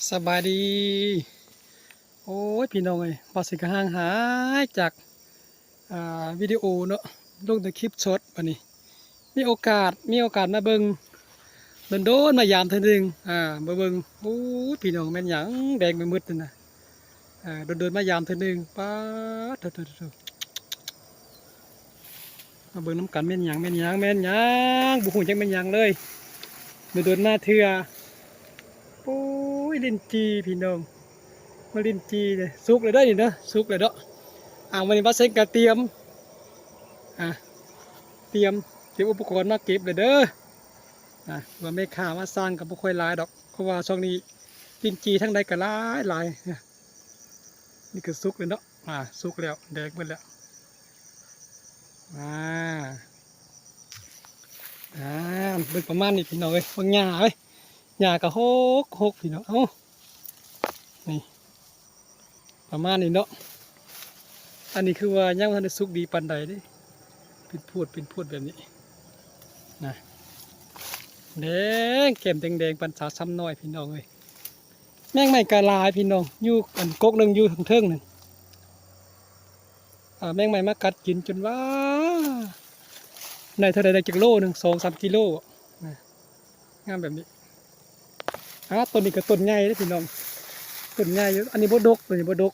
ສະບາຍດີ. ໂອ້ຍ ພີ່ນ້ອງເອີຍ ບ່າວເສັງກໍຫ່າງຫາຍຈາກ ອ່າ ວິດີໂອເນາະ ລົງແຕ່ຄລິບຊັອດ. ບັດນີ້ມີໂອກາດ ມີໂອກາດມາເບິ່ງ ດົນໆມາຢາມເທື່ອໜຶ່ງ. ອ່າ ມາເບິ່ງ ໂອ້ຍ ພີ່ນ້ອງ ແມ່ນຫຍັງແດງໄປໝົດນັ້ນນະ. ອ່າ ດົນໆມາຢາມເທື່ອໜຶ່ງ. ປາດ ໂທ້ໆໆ ມາເບິ່ງນຳກັນ ແມ່ນຫຍັງ ແມ່ນຫຍັງ ແມ່ນຫຍັງ ບໍ່ຮູ້ຈັກແມ່ນຫຍັງເລີຍ ດົນໆມາເທື່ອ. ໂອ້ຍ ລິ້ນຈີ່ພີ່ນ້ອງ ມາລິ້ນຈີ່ເດ້ ສຸກແລ້ວເດີນີ້ເດີ ສຸກແລ້ວເນາະ. ອ່າ ມື້ນີ້ບ່າວເສັງກໍຕຽມ ອ່າ ຕຽມ ຕຽມອຸປະກອນມາເກັບແລ້ວເດີ. ອ່າ ວ່າແມ່ຄ້າມາສັ່ງກໍບໍ່ຄ່ອຍຫຼາຍດອກ ເພາະວ່າຊ່ວງນີ້ລິ້ນຈີ່ທາງໃດກໍຫຼາຍໆ. ນີ້ກໍສຸກແລ້ວເນາະ ອ່າ ສຸກແລ້ວ ແດງເບິດແລ້ວ. ອ່າ ອ່າ ເບິ່ງປະມານນີ້ພີ່ນ້ອງເອີຍ ເບິ່ງຫຍ້າເອີຍ ຫຍ້າກໍຫົກໆ ພີ່ນ້ອງ. ເອົ້າ ນີ້ປະມານນີ້ເນາະ. ອັນນີ້ຄືວ່າຍັງບໍ່ທັນໄດ້ສຸກດີປານໃດເດ້ ເປັນພວດເປັນພວດແບບນີ້ນະ ແດງ ແກ້ມແດງໆ ປານສາວຊ້ຳນ້ອຍ ພີ່ນ້ອງເອີຍ. ແມງໄມ້ກໍຫຼາຍພີ່ນ້ອງ ຢູ່ອັນກົກໜຶ່ງຢູ່ເທິງໆນັ້ນ. ອ່າ ແມງໄມ້ມາກັດກິນຈົນວ່າ ໄດ້ເທົ່າໃດ ໄດ້ຈັກໂລໜຶ່ງ ສອງສາມກິໂລນະ ງາມແບບນີ້. ອ່າ ຕົ້ນນີ້ກໍຕົ້ນໃຫຍ່ເດ້ພີ່ນ້ອງ ຕົ້ນໃຫຍ່ຢູ່. ອັນນີ້ບໍ່ດົກ ຕົວນີ້ບໍ່ດົກ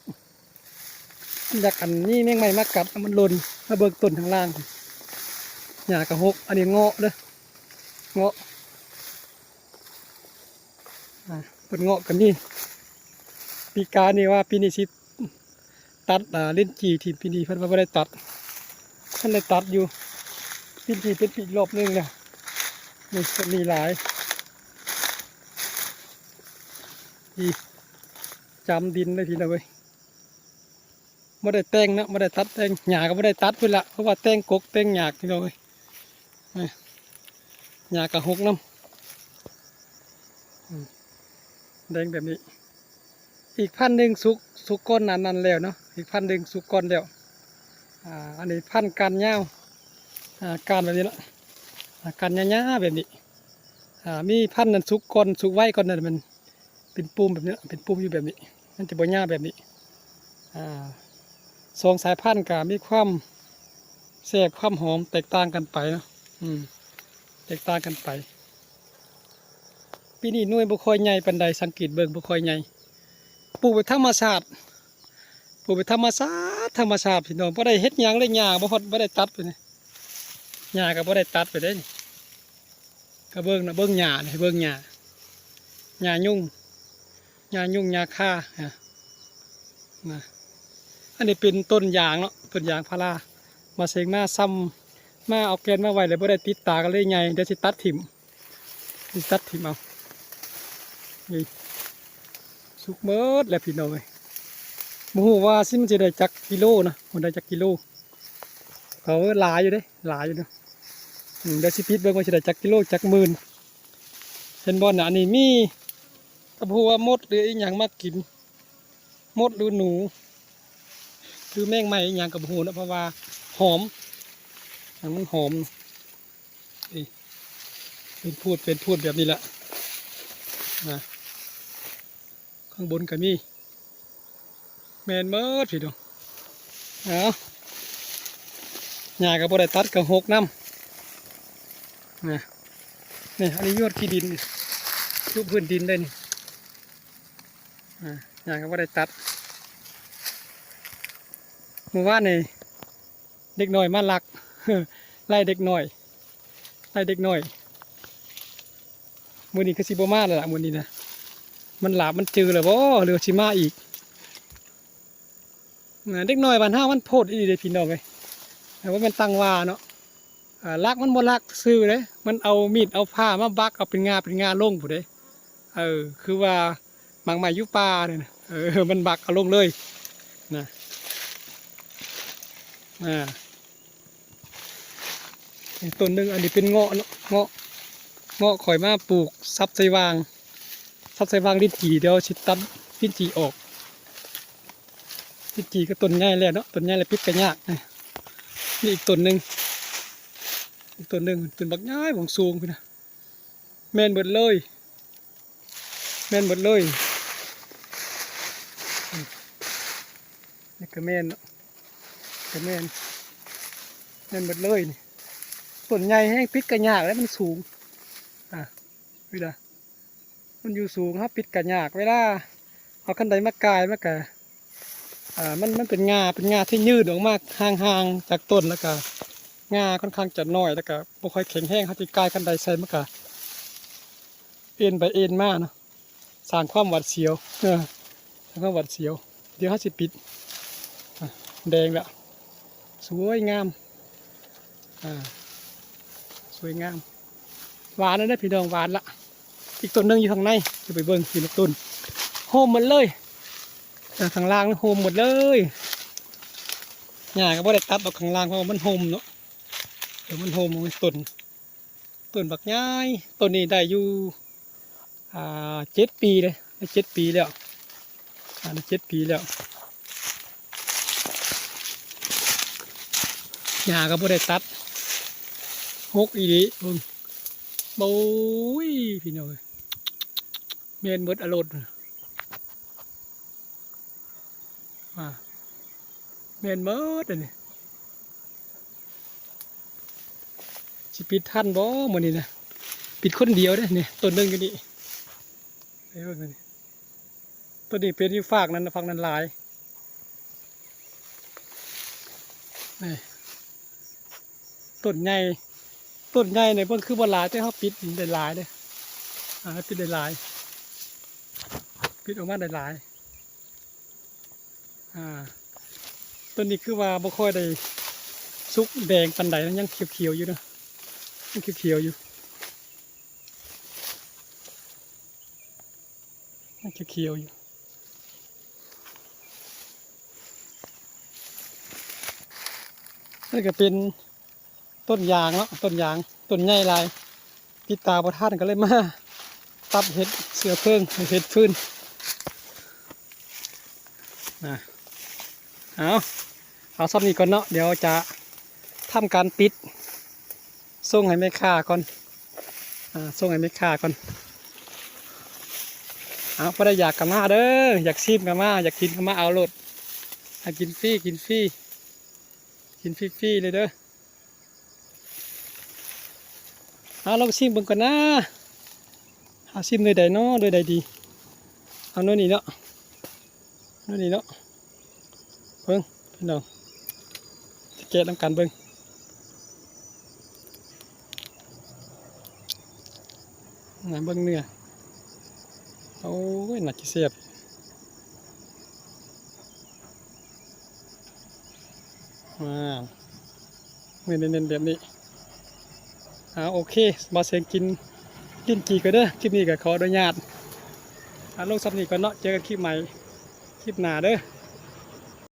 ມັນຢາກອັນນີ້ ແມງໄມ້ມາກັດ ມັນຫຼົ່ນ. ມາເບິ່ງຕົ້ນທາງລ່າງ ຫຍ້າກໍຫົກ. ອັນນີ້ເງາະເດີ ເງາະ ອ່າ ຕົ້ນເງາະກໍມີ. ປີກາຍນີ້ວ່າປີນີ້ຊິຕັດ ອ່າ ລິ້ນຈີ່ຖິ້ມ ປີນີ້ເພິ່ນວ່າບໍ່ໄດ້ຕັດ ເພິ່ນໄດ້ຕັດຢູ່ ລິ້ນຈີ່ເປັນປີກລອບໜຶ່ງແລ້ວ. ນີ້ກໍມີຫຼາຍ ນີ້ຈຳດິນເລີຍພີ່ນ້ອງເອີຍ. ບໍ່ໄດ້ແຕ່ງເນາະ ບໍ່ໄດ້ຕັດແຕ່ງ ຫຍ້າກໍບໍ່ໄດ້ຕັດພຸ້ນລະ ເພາະວ່າແຕ່ງກົກແຕ່ງຫຍ້າພີ່ນ້ອງເອີຍ. ຫຍ້າກໍຫົກນຳ ອືມ ແດງແບບນີ້. ອີກພັນໜຶ່ງສຸກ ສຸກກ່ອນໜ້ານັ້ນແລ້ວເນາະ ອີກພັນໜຶ່ງສຸກກ່ອນແລ້ວ. ອ່າ ອັນນີ້ພັນກ້ານຍາວ ອ່າ ກ້ານແບບນີ້ເນາະ ອ່າ ກ້ານຍາວໆແບບນີ້. ອ່າ ມີພັນນັ້ນສຸກກ່ອນ ສຸກໄວກ່ອນນັ້ນ ມັນ ເປັນປຸ່ມແບບນີ້ ເປັນປຸ່ມຢູ່ແບບນີ້ ມັນຈະບໍ່ຍາວແບບນີ້. ອ່າ ສອງສາຍພັນກໍມີຄວາມແຊບຄວາມຫອມແຕກຕ່າງກັນໄປເນາະ ອືມ ແຕກຕ່າງກັນໄປ. ປີນີ້ໜ່ວຍບໍ່ຄ່ອຍໃຫຍ່ປານໃດ ສັງເກດເບິ່ງບໍ່ຄ່ອຍໃຫຍ່ ປູກແບບທຳມະຊາດ ປູກແບບທຳມະຊາດ ທຳມະຊາດພີ່ນ້ອງ ບໍ່ໄດ້ເຮັດຫຍັງເລີຍ ຫຍ້າບໍ່ຮອດ ບໍ່ໄດ້ຕັດໄປນີ້ ຫຍ້າກໍບໍ່ໄດ້ຕັດໄປເດ້ນີ້. ກໍເບິ່ງນະ ເບິ່ງຫຍ້ານີ້ ເບິ່ງຫຍ້າ ຫຍ້າຍຸງ ຫຍ້າຍຸງ ຫຍ້າຄາ ນະ ນະ. ອັນນີ້ເປັນຕົ້ນຢາງເນາະ ຕົ້ນຢາງພາລາ ມາເສັງມາຊ້ຳ ມາເອົາແກ່ນມາໄວ້ແລ້ວບໍ່ໄດ້ຕິດຕາກັນເລີຍໃຫຍ່ ດຽວຊິຕັດຖິ້ມ ຊິຕັດຖິ້ມເອົາ. ນີ້ສຸກໝົດແລ້ວພີ່ນ້ອງເອີຍ ບໍ່ຮູ້ວ່າຊິ ມັນຊິໄດ້ຈັກກິໂລນະ ມັນໄດ້ຈັກກິໂລ. ເຂົາຫຼາຍຢູ່ເດ້ ຫຼາຍຢູ່ເນາະ ອືມ ດຽວຊິປິດເບິ່ງວ່າຊິໄດ້ຈັກກິໂລ ຈັກໝື່ນ. ເຫັນບໍ່ນະ ອັນນີ້ມີ ກໍບໍ່ຮູ້ວ່າມົດ ຫຼື ອີຫຍັງມາກິນ ມົດ ຫຼື ໜູ ຫຼື ແມງໄມ້ ອີຫຍັງກໍບໍ່ຮູ້ເນາະ ເພາະວ່າຫອມ ມັນຫອມ. ນີ້ ເປັນພວດ ເປັນພວດແບບນີ້ແຫຼະນະ ຂ້າງບົນກໍມີ ແມ່ນໝົດພີ່ນ້ອງ. ເອົາ ຫຍ້າກໍບໍ່ໄດ້ຕັດ ກໍຫົກນຳນະ. ນີ້ ອັນນີ້ຍອດຂີ້ດິນ ຢູ່ພື້ນດິນໄດ້ນີ້ ອ່າ ຫຍ້າກໍບໍ່ໄດ້ຕັດ. ມື້ວານນີ້ເດັກນ້ອຍມາລັກ ໄລ່ເດັກນ້ອຍ ໄລ່ເດັກນ້ອຍ. ມື້ນີ້ຄືຊິບໍ່ມາແລ້ວລະ ມື້ນີ້ນະ ມັນຫຼາບມັນຈື່ແລ້ວບໍ່ ຫຼືວ່າຊິມາອີກ. ນະ ເດັກນ້ອຍບ້ານເຮົາມັນໂພດອີ່ຫຼີເດ້ພີ່ນ້ອງເອີຍ ບໍ່ແມ່ນຕັ້ງວ່າເນາະ. ອ່າ ລັກມັນບໍ່ລັກຊື່ເດ້ ມັນເອົາມີດເອົາພ້າມາບັກເອົາເປັນງ່າເປັນງ່າລົງພຸ້ນເດ້. ເອີ ຄືວ່າໝາກໄມ້ຢູ່ປ່ານີ້ນະ ເອີ ມັນບັກເອົາລົງເລີຍນະ. ອ່າ ຕົ້ນໜຶ່ງ ອັນນີ້ເປັນເງາະເນາະ ເງາະ ເງາະຂ້ອຍມາປູກສັບໃສ່ຫວ່າງ ສັບໃສ່ຫວ່າງລິ້ນຈີ່ ດຽວຊິຕັດລິ້ນຈີ່ອອກ. ລິ້ນຈີ່ກໍຕົ້ນໃຫຍ່ແລ້ວເນາະ ຕົ້ນໃຫຍ່ແລ້ວປິດກໍຍາກ. ນີ້ ນີ້ອີກຕົ້ນໜຶ່ງ ອີກຕົ້ນໜຶ່ງ ຕົ້ນບັກໃຫຍ່ ບວງສູງພຸ້ນນະ. ແມ່ນເບິດເລີຍ ແມ່ນເບິດເລີຍ ນີ້ກໍແມ່ນເນາະ ກໍແມ່ນ ແມ່ນໝົດເລີຍນີ້. ຕົ້ນໃຫຍ່ແຮງ ປິດກໍຍາກແຫຼະ ມັນສູງ ອ່າ ນີ້ລະ ມັນຢູ່ສູງ ເຮົາປິດກໍຍາກ. ເວລາເອົາຄັນໄດມາກ່າຍ ມັນກໍ ອ່າ ມັນ ມັນເປັນງ່າ ເປັນງ່າທີ່ຍື່ນອອກມາຫ່າງໆຈາກຕົ້ນ ແລ້ວກໍງ່າຄ່ອນຂ້າງຈະນ້ອຍ ແລ້ວກໍບໍ່ຄ່ອຍແຂງແຮງ. ເຮົາຊິກ່າຍຄັນໄດໃສ່ ມັນກໍເອັນໄປເອັນມາເນາະ ສ້າງຄວາມຫວາດສຽວ ເອີ ສ້າງຄວາມຫວາດສຽວ. ດຽວເຮົາຊິປິດ ອ່າ ແດງລະ ສວຍງາມ ອ່າ ສວຍງາມ. ຫວານແລ້ວເດີພີ່ນ້ອງ ຫວານລະ. ອີກຕົ້ນໜຶ່ງຢູ່ຂ້າງໃນ ຈະໄປເບິ່ງ ຢູ່ໃນຕົ້ນ ໂຮມໝົດເລີຍ. ອ່າ ຂ້າງລ່າງໂຮມໝົດເລີຍ. ຫຍ້າກໍບໍ່ໄດ້ຕັດດອກຂ້າງລ່າງ ເພາະວ່າມັນໂຮມເນາະ ເອີ ມັນໂຮມ ມັນຕົ້ນ ຕົ້ນບັກໃຫຍ່. ຕົ້ນນີ້ໄດ້ຢູ່ ອ່າ ເຈັດປີເດ້ ໄດ້ເຈັດປີແລ້ວ ອ່າ ໄດ້ເຈັດປີແລ້ວ. ຫຍ້າກໍບໍ່ໄດ້ຕັດ ຮົກອີ່ຫຼີ ເບິ່ງ ໂອ້ຍ ພີ່ນ້ອງເອີຍ ແມ່ນເບິດອາລົດ ອ່າ ແມ່ນເບິດອັນນີ້. ຊິປິດທັນບໍ່ມື້ນີ້ນະ? ປິດຄົນດຽວເດ້ນີ້ ຕົ້ນໜຶ່ງຢູ່ນີ້ ໄປເບິ່ງນີ້ ຕົ້ນນີ້ເປັນຢູ່ຟາກນັ້ນ ຟາກນັ້ນຫຼາຍ ນີ້ ຕົ້ນໃຫຍ່ ຕົ້ນໃຫຍ່ນີ້ເບິ່ງຄືບໍ່ຫຼາຍ ແຕ່ເຮົາປິດໄດ້ຫຼາຍເດ້ ອ່າ ປິດໄດ້ຫຼາຍ ປິດອອກມາໄດ້ຫຼາຍ. ອ່າ ຕົ້ນນີ້ຄືວ່າບໍ່ຄ່ອຍໄດ້ສຸກແດງປານໃດນະ ຍັງຂຽວໆຢູ່ເນາະ ຍັງຂຽວໆຢູ່ ຍັງຂຽວໆຢູ່. ນີ້ກໍເປັນ ຕົ້ນຢາງເນາະ ຕົ້ນຢາງ ຕົ້ນໃຫຍ່ຫຼາຍ ປິດຕາບໍ່ທັນ ກໍເລີຍມາຕັດເຮັດເຊື້ອເພີງ ເຮັດຟືນນະ. ເອົາ ເອົາສ່ຳນີ້ກ່ອນເນາະ ດຽວຈະທຳການປິດ ສົ່ງໃຫ້ແມ່ຄ້າກ່ອນ ອ່າ ສົ່ງໃຫ້ແມ່ຄ້າກ່ອນ. ເອົາ ຜູ້ໃດຢາກກໍມາເດີ ຢາກຊີມກໍມາ ຢາກກິນກໍມາເອົາໂລດ ໃຫ້ກິນຟຣີ ກິນຟຣີ ກິນຟຣີໆເລີຍເດີ. ເອົາ ລອງຊີມເບິ່ງກ່ອນນະ ເອົາ ຊີມໜ່ວຍໃດເນາະ ໜ່ວຍໃດດີ? ເອົາໜ່ວຍນີ້ເນາະ ໜ່ວຍນີ້ເນາະ ເບິ່ງພີ່ນ້ອງ ຊິແກະນຳກັນເບິ່ງ ນະ ເບິ່ງເນື້ອ ໂອ້ຍ ໜ້າຈະແຊບ ອ່າ ເນັ້ນໆແບບນີ້. ເອົາ ໂອເຄ ບ່າວແສງກິນ ກິນກີ່ກ່ອນເດີ ຄລິບນີ້ກໍຂໍອະນຸຍາດ ອ່າ ລົງສ່ຳນີ້ກ່ອນເນາະ ເຈີກັນຄລິບໃໝ່ ຄລິບໜ້າເດີ.